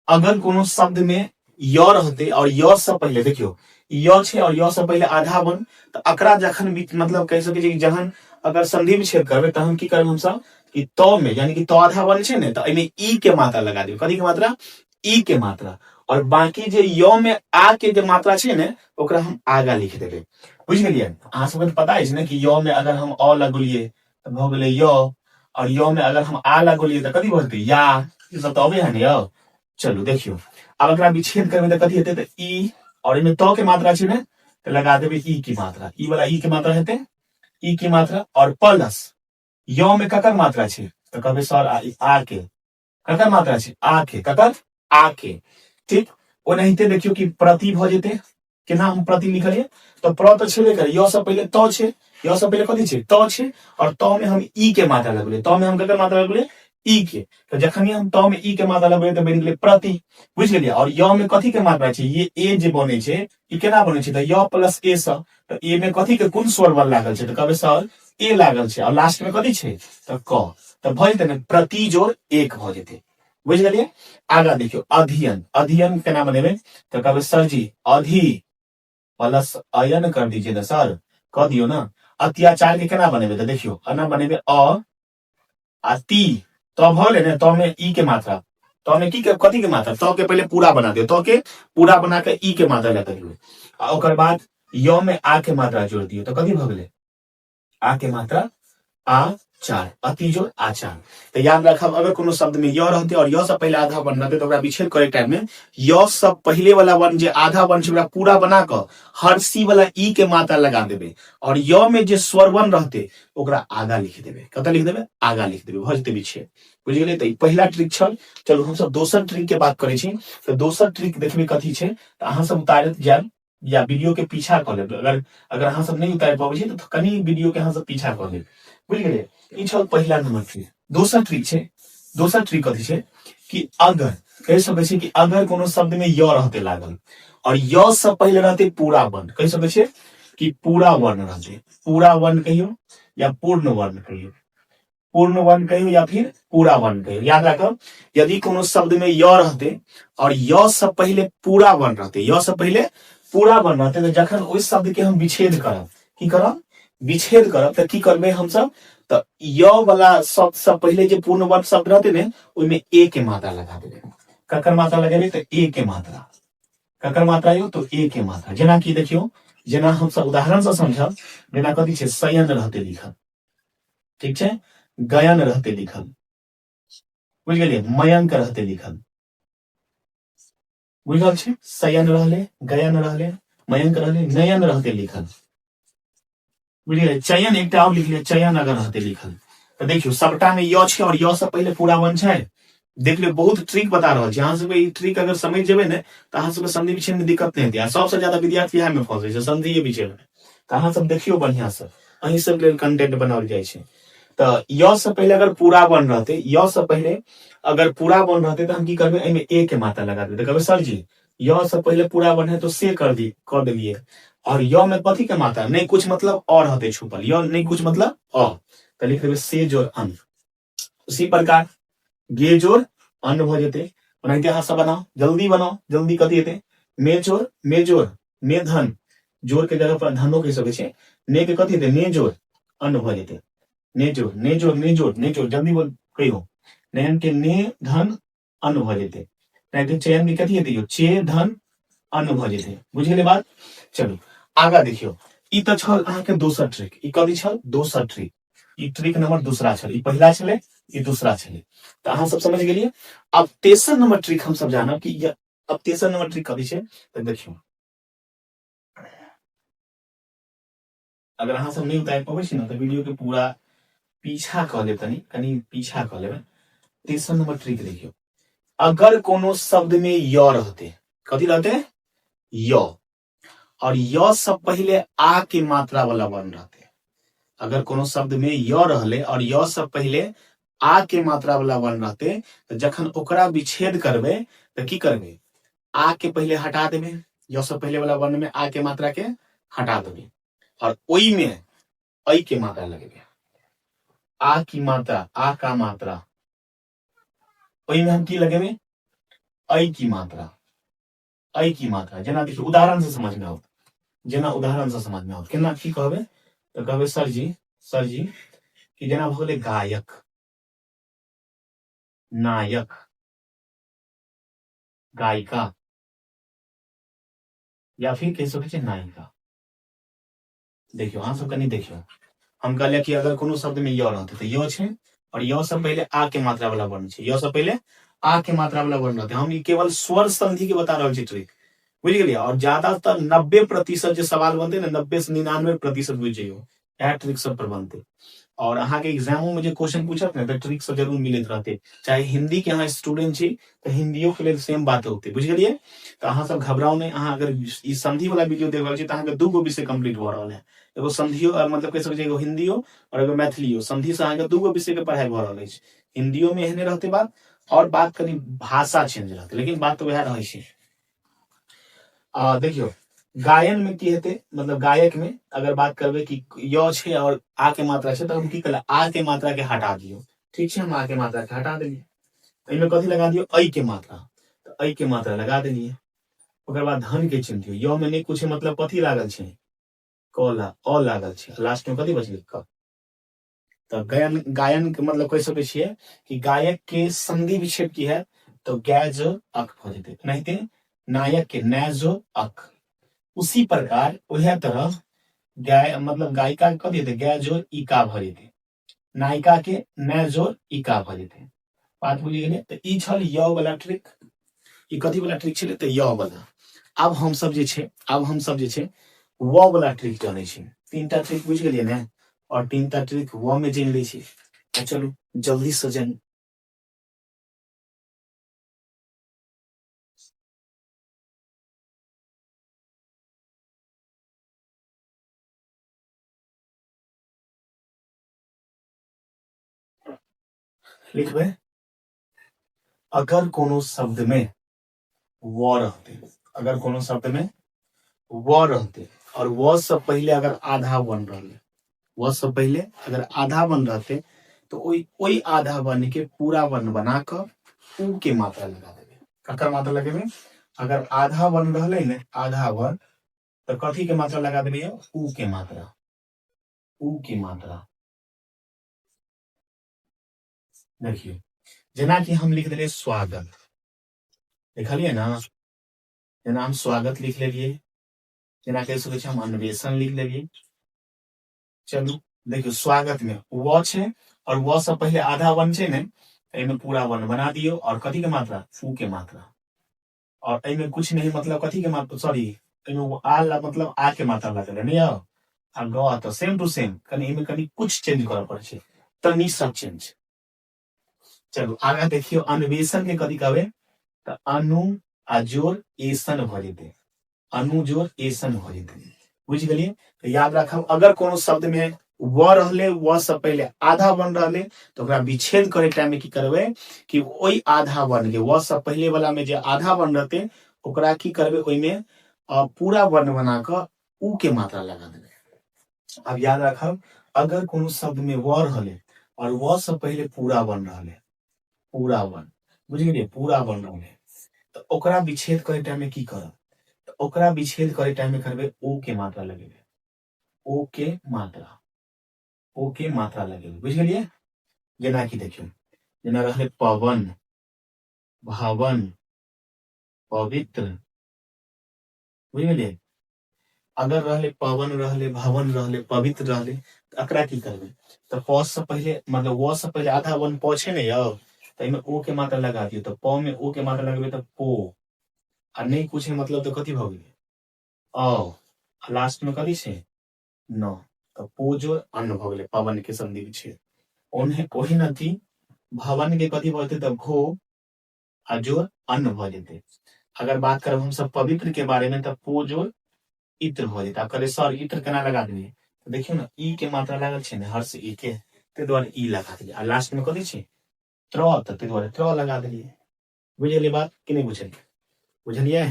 अगर कोनो शब्द में य रहते और य से पहले, देखियो, य छै और य से पहले आधा वर्ण, तऽ एकरा जखन भी मतलब कहि सकै छी कि जहन अगर संधि विच्छेद करबै तहन की करबै हमसब कि त में, यानी कि त आधा वर्ण छै ने, तऽ एहिमे ई के मात्रा लगा देबै। कथी के मात्रा? ई के मात्रा। और बाकी जे य में आ के जे मात्रा छै ने, ओकरा हम आगा लिख देबै। बुझि गेलियै? अहाँ सबके तऽ पता अछि ने कि य में अगर हम अ लगौलियै तऽ भऽ गेलै य, और य में अगर हम आ लगौलियै तऽ कथी भऽ जेतै? या। ई सब तऽ अबै है ने यौ। चलू देखियौ, आब एकरा विच्छेद करबै तऽ कथी हेतै? तऽ ई और एहिमे त के मात्रा छै ने, तऽ लगा देबै ई के मात्रा। ई वाला ई के मात्रा हेतै, ई के मात्रा और प्लस य में ककर मात्रा छै? तऽ कहबै सर आ के। ककर मात्रा छै? आ के। ककर? आ के। ठीक ओनाहिते देखियौ कि प्रति भऽ जेतै। केना हम प्रति लिखलियै? तऽ प्र तऽ छेबे करै, य से पहिले त छै। य से पहिले कथी छै? त छै। और त में हम ई के मात्रा लगबेलियै। त में हम ककर मात्रा लगबेलियै? ई के। तऽ जखन हम त में ई के मात्रा लगबेलियै तऽ बनि गेलै प्रति। बुझि गेलियै? और य में कथी के मात्रा छै? ये ए जे बनै छै, ई केना बनै छै? तऽ य प्लस ए से। तऽ ए में कथी के कोन स्वर बल लागल छै? तऽ कहबै सर ए लागल छै। और लास्ट में कथी छै? तऽ क। तऽ भऽ जेतै ने प्रति जोड़ एक भऽ जेतै। बुझि गेलियै? आगा देखियौ, अध्ययन। अध्ययन केना बनेबै? तऽ कहबै सर जी अधि प्लस अयन कर दीजिए ना सर, कह दियौ ना। अत्याचार के केना बनेबै? तऽ देखियौ एना बनेबै, अ आ ती त भऽ गेलै ने, त में ई के मात्रा, त में की के कथी के मात्रा? त के पहिले पूरा बना दियौ, त के पूरा बना के ई के मात्रा लगा दियौ आ ओकर बाद य में आ के मात्रा जोड़ दियौ, तऽ कथी भऽ गेलै? आ के मात्रा, आ चार, अति जोड़ आचार। तऽ याद राखब, अगर कोनो शब्द में य रहते और य से पहले आधा वर्ण रहते, तो ओकरा विच्छेद करे टाइम में य से पहले वाला वर्ण जे आधा वर्ण छै ओकरा पूरा बना कऽ हर सी वाला ई के मात्रा लगा देबे और य में जे स्वर वर्ण रहते ओकरा आगा लिख देबे। कतऽ लिख देबे? आगा लिख देबे। भऽ जेतै विच्छेद। बुझि गेलियै? तऽ ई पहिला ट्रिक छल। चलू हमसब दोसर ट्रिक के बात करै छी। तऽ दोसर ट्रिक देखबै कथी छै, तऽ अहाँ सब उतारैत जायब या वीडियो के पीछा कऽ लेब। अगर अगर अहाँ सब नहि उतारि पबै छी तऽ कनि वीडियो के अहाँ सब पीछा कऽ लेब। बुझि गेलियै? ई छल पहिला नंबर ट्रिक। दोसर ट्रिक छै, दोसर ट्रिक कथी छै कि अगर कहि सकै छी कि अगर कोनो शब्द में य रहते लागल और य से पहिले रहते पूरा वर्ण, कहि सकै छियै कि पूरा वर्ण रहते, पूरा वर्ण कहियौ या पूर्ण वर्ण कहियौ, पूर्ण वर्ण कहियो या फिर पूरा वर्ण कहियो। याद राखब, यदि कोनो शब्द में य रहते और य से पहले पूरा वर्ण रहते, य से पहले पूरा वर्ण रहते, तो जखन ओहि शब्द के हम विच्छेद करब, की करब? विच्छेद करब, तऽ की करबै हमसब? तऽ य वाला शब्द से पहले जे पूर्ण वर्ण शब्द रहते ने, ओहिमे ए के मात्रा लगा देबै। ककर मात्रा लगेबै? तऽ ए के मात्रा। ककर मात्रा यौ? तो ए के मात्रा। जेना कि देखियौ, जेना हमसब उदाहरण से समझब, जेना कथी छै? शयन रहते लिखल, ठीक छै, गयन रहते लिखल, बुझि गेलियै, मयंक रहते लिखल, बुझल छै? शयन रहले, गयन रहले, मयंक रहले, नयन रहते लिखल, बुझि गेलियै? चयन एकटा और लिख लियौ, चयन अगर रहते लिखल, तऽ देखियौ सबटा में य छै और य से पहिले पूरा वन छै। देख लियौ, बहुत ट्रिक बता रहल छी अहाँ सबके। ई ट्रिक अगर समझ जेबै ने तऽ अहाँ सबके संधि विच्छेद में दिक्कत नहि हेतै। आ सबसे ज्यादा विद्यार्थी इएह में फंसै छै, संधिये विच्छेद में। तऽ अहाँ सब देखियौ बढ़िया से, अहीं सब लेल कंटेंट बनाओल जाइ छै। तऽ य से पहिले अगर पूरा वन रहते, य से पहिले अगर पूरा वन रहते, तऽ हम की करबै? एहिमे ए के मात्रा लगा देबै। तऽ कहबै सर जी य से पहिले पूरा वन है तो से कर दी, कर देलिए। और य में कथी के मात्रा? नहीं कुछ मतलब अ रहते छुपल, य नहीं कुछ मतलब अ, तऽ लिख देबै से जोड़ अन। उसी प्रकार गे जोड़ अन्न भऽ जेतै। ओनाहिते अहाँ सब बनाउ, जल्दी बनाउ जल्दी। कथी हेतै? मे जोड़, मे जोड़, मे धन, जोड़ के जगह पर धनो कहि सकै छै। ने के कथी हेतै? ने जोड़ अन्न भऽ जेतै। ने जोड़, ने जोड़, ने जोड़, ने जोड़, जल्दी बोल कहियो। नयन के ने धन अन्न भऽ जेतै। नहि तऽ चयन के कथी हेतै यौ? चे धन अन्न भऽ जेतै। बुझि गेलै बात? चलू आगा देखियौ। ई तऽ छल अहाँके दोसर ट्रिक। ई कथी छल? दोसर ट्रिक। ई ट्रिक नंबर दूसरा छल। ई पहिला छलै, ई दूसरा छलै। तऽ अहाँ सब समझ गेलियै। आब तेसर नंबर ट्रिक हम सब जानब कि अब तेसर नंबर ट्रिक कथी छै। तऽ देखियौ, अगर अहाँ सब नहि उतारि पबै छी ने तऽ वीडियो के पूरा पीछा कऽ लेब, तनी कनि पीछा कऽ लेबै। तेसर नंबर ट्रिक देखियौ, अगर कोनो शब्द में य रहते, कथी रहते? य, और य से पहले आ के मात्रा वाला वर्ण रहते। अगर कोनो शब्द में य रहले और य से पहले आ के मात्रा वाला वर्ण रहते, तऽ जखन ओकरा विच्छेद करबै तऽ की करबै? आ के पहले हटा देबै, य से पहले वाला वर्ण में आ के मात्रा के हटा देबै और ओई में ऐ के मात्रा लगेबै। आ की मात्रा, आ का मात्रा, ओई में हम की लगेबै? ऐ की मात्रा, ऐ की मात्रा। जेना देखियौ, उदाहरण से समझ में आओत, जेना उदाहरण से समझ में आओत केना की कहबै, तऽ कहबै सर जी, सर जी कि जेना भऽ गेलै गायक, नायक, गायिका या फिर कहि सकै छियै नायिका। देखियौ अहाँ सब कनि देखियौ, हम कहलियै कि अगर कोनो शब्द में य रहतै तऽ य छै और य से पहिले आ के मात्रा वाला वर्ण छै, य से पहिले आ के मात्रा वाला वर्ण रहतै। हम ई केवल स्वर संधि के बता रहल छी ट्रिक, बुझि गेलियै? और ज्यादातर 90% जे सवाल बनतै ने, 90 से 99% बुझि जइयौ इएह ट्रिक सब पर बनतै। और अहाँके एग्जामो में जे क्वेश्चन पूछत ने, तऽ ट्रिक सब जरूर मिलैत रहतै। चाहे हिंदी के अहाँ स्टूडेंट छी तऽ हिंदियो के लेल सेम बात होतै, बुझि गेलियै? तऽ अहाँ सब घबराउ नहि। अहाँ अगर ई संधि वाला वीडियो देख रहल छी तऽ अहाँके दूगो विषय कंप्लीट भऽ रहल है, एगो संधियो, मतलब कहि सकै छी एगो हिंदियो और एगो मैथिलियो। संधि से अहाँके दूगो विषय के पढ़ाई भऽ रहल अछि। हिंदियो में एहने रहतै बात, और बात कनि भाषा चेंज रहतै, लेकिन बात तऽ वएह रहै छै। आ देखियौ, गायन में की हेतै, मतलब गायक में अगर बात करबै कि य छै और आ के मात्रा छै, तऽ हम की करबै? आ के मात्रा के हटा दियौ, ठीक छै? हम आ के मात्रा के हटा देलियै। एहिमे कथी लगा दियौ? ऐ के मात्रा। तऽ ऐ के मात्रा लगा देलियै। ओकर बाद धन के चिन्ह दियौ। य में नहि कुछ, मतलब कथी लागल छै? क ला अ लागल छै। लास्ट में कथी बचलै? क। तऽ गायन, गायन के मतलब कहि सकै छियै कि गायक के संधि विच्छेद की है, तो गै जो अक भऽ जेतै, एनाहिते नायक के नै जो अक। उसी प्रकार वएह तरह गाय, मतलब गायिका के कथी हेतै? गै जोर इका भऽ जेतै। नायिका के नै जोर इका भऽ जेतै। बात बुझि गेलियै? तऽ ई छल य वाला ट्रिक। ई कथी वाला ट्रिक छलै? तऽ य वाला। आब हम सब जे छै, आब हम सब जे छै व वाला ट्रिक जानै छी। तीनटा ट्रिक बुझि गेलियै ने? और तीनटा ट्रिक व में जानि लै छी। तऽ चलू जल्दी से जानि लिखबै। अगर कोनो शब्द में व रहते, अगर कोनो शब्द में व रहते और व से पहले अगर आधा वन रहले, व से पहले अगर आधा वन रहते, तो ओहि ओहि आधा वर्ण के पूरा वर्ण बना क उ के मात्रा लगा देबै। ककर मात्रा लगेबै? अगर आधा वर्ण रहले ने, आधा वर्ण, तो कथी के मात्रा लगा देबै? उ के मात्रा, उ के मात्रा। देखियौ, जेनाकि हम लिख देलियै स्वागत, लिखलियै ने? जेना हम स्वागत लिख लेलियै, जेना कहि सकै छी हम अन्वेषण लिख लेलियै। चलू देखियौ, स्वागत में व छै और व से पहिले आधा वन छै ने, एहिमे पूरा वन बना दियौ और कथी के मात्रा? उ के मात्रा। और एहिमे कुछ नहीं, मतलब कथी के मात्रा? सॉरी, एहिमे आ ला, मतलब आ के मात्रा लागल है नहीं यौ? आ ग तऽ सेम टू सेम, कनि एहिमे कनि कुछ चेंज करऽ पड़ै छै, तनी सब चेंज। चलू आगा देखियौ, अन्वेषण के कथी कहबै? तऽ अनु आ जोर एसन भऽ जेतै, अनु जोर एसन भऽ जेतै। बुझि गेलियै? तऽ याद राखब, अगर कोनो शब्द में व रहले, व से पहिले आधा वर्ण रहले, तऽ ओकरा विच्छेद करे टाइम में की करबै कि ओहि आधा वर्ण के, व से पहिले वाला में जे आधा वर्ण रहते, ओकरा की करबै? ओहिमे पूरा वर्ण बना कऽ उ के मात्रा लगा देबै। अब याद राखब, अगर कोनो शब्द में व रहले और व से पहिले पूरा वर्ण रहले, पूरा वर्ण, बुझि गेलियै? पूरा वर्ण रहले, तऽ ओकरा विच्छेद करे टाइम में की करब? तऽ ओकरा विच्छेद करे टाइम में करबै ओ के मात्रा लगेबै, ओ के मात्रा, ओ के मात्रा लगेबै। बुझि गेलियै? जेनाकि देखियौ, जेना रहलै पवन, भवन, पवित्र, बुझि गेलियै? अगर रहले पवन, रहले भवन, रहले पवित्र रहले, तऽ एकरा की करबै? तऽ प से पहिले, मतलब व से पहिले आधा वन प छै ने यौ, तऽ एहिमे ओ के मात्रा लगा दियौ। तऽ प में ओ के मात्रा लगेबै तऽ पो, आ नहि कुछ है मतलब, तऽ कथी भऽ गेलै? अ, आ लास्ट में कथी छै? न। तऽ पो जोड़ अन्न भऽ गेलै, पवन के संधि छै। ओन्हे ओहि नदी भवन के कथी भऽ जेतै? तऽ भो आ जोर अन्न भऽ जेतै। अगर बात करब हमसब पवित्र के बारे में, तऽ पो जोर इत्र भऽ जेतै। आब कहबै सर इत्र केना लगा देलियै? तऽ देखियौ ने, ई के मात्रा लागल छै ने हर्ष ई के, ताहि दुआरे ई लगा देलियै। आ लास्ट में कथी छै? त्र, तऽ ताहि दुआरे त्र लगा देलियै। बुझलियै बात कि नहि बुझलियै? बुझलियै?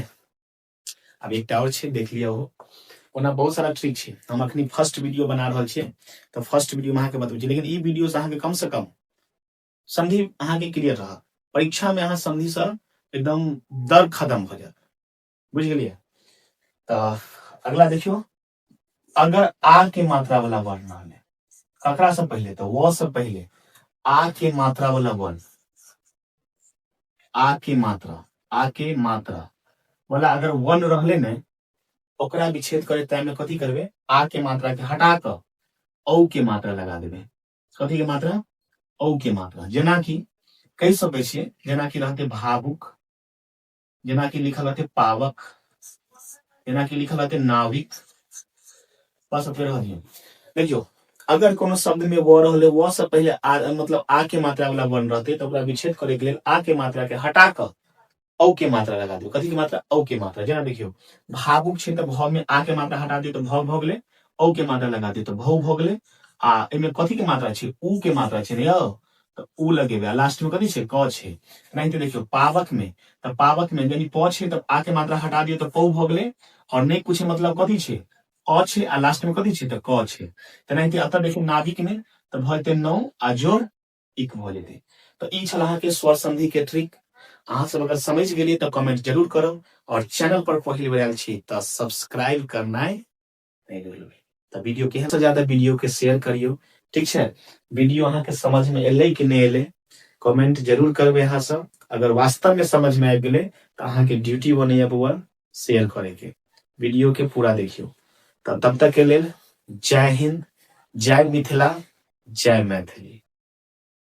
आब एकटा आओर छै, देख लिअ ओहो। ओना बहुत सारा ट्रिक छै, हम अखनी फर्स्ट वीडियो बना रहल छियै, तऽ फर्स्ट वीडियो में अहाँके बतबै छी, लेकिन ई वीडियो से अहाँके कम से कम संधि अहाँके क्लियर रहत। परीक्षा में अहाँ संधि से एकदम दर खत्म भऽ जायत। बुझि गेलियै? तऽ अगला देखियौ, अगर आ के मात्रा वाला वर्ण रहलै, ककरा से पहिले? तऽ व से पहिले आ के मात्रा वाला वर्ण, आ के मात्रा, आ के मात्रा वाला अगर वर्ण रहलै ने, ओकरा विच्छेद करे टाइम में कथी करबै? आ के मात्रा के हटा कऽ औ के मात्रा लगा देबै। कथी के मात्रा? औ के मात्रा। जेनाकि कहि सकै छियै, जेनाकि रहतै भावुक, जेनाकि लिखल रहतै पावक, जेनाकि लिखल रहतै नाविक। बस ओतबे रह दियौ। देखियौ, अगर कोनो शब्द में व रहलै, व से पहिले आ, मतलब आ के मात्रा वाला वर्ण रहतै, तऽ ओकरा विच्छेद करे के लेल आ के मात्रा के हटा कऽ औ के मात्रा लगा दियौ। कथी के मात्रा? औ के मात्रा। जेना देखियौ, भावुक छै तऽ भ में आ के मात्रा हटा दियौ तऽ भ भऽ गेलै, औ के मात्रा लगा दियौ तऽ भौ भऽ गेलै। आ एहिमे कथी के मात्रा छै? उ के मात्रा छै ने यौ, तऽ उ लगेबै। आ लास्ट में कथी छै? क छै। एनाहिते देखियौ पावक में, तऽ पावक में यानी प छै तऽ आ के मात्रा हटा दियौ तऽ पौ भऽ गेलै, और नहि कुछ मतलब कथी छै? अ छै, आ लास्ट में कथी छै? तऽ क छै। तेनाहिते एतऽ देखियौ नाविक में तऽ भऽ जेतै नौ आ जोड़ इक भऽ जेतै। तऽ ई छल अहाँके स्वर संधि के ट्रिक। अहाँ सब अगर समझ गेलियै तऽ कमेंट जरूर करब, और चैनल पर पहिल बेर आयल छी तऽ सब्सक्राइब करनाइ नहि भूलबै। तऽ वीडियो केहन से ज्यादा वीडियो के शेयर करियौ, ठीक छै? वीडियो अहाँके समझ में एलै कि नहि एलै, कमेंट जरूर करबै अहाँ सब। अगर वास्तव में समझ में आबि गेलै तऽ अहाँके ड्यूटी बनैया बौआ शेयर करैके। वीडियो के पूरा देखियौ। तऽ तब तक के लेल जय हिंद, जय मिथिला, जय मैथिली।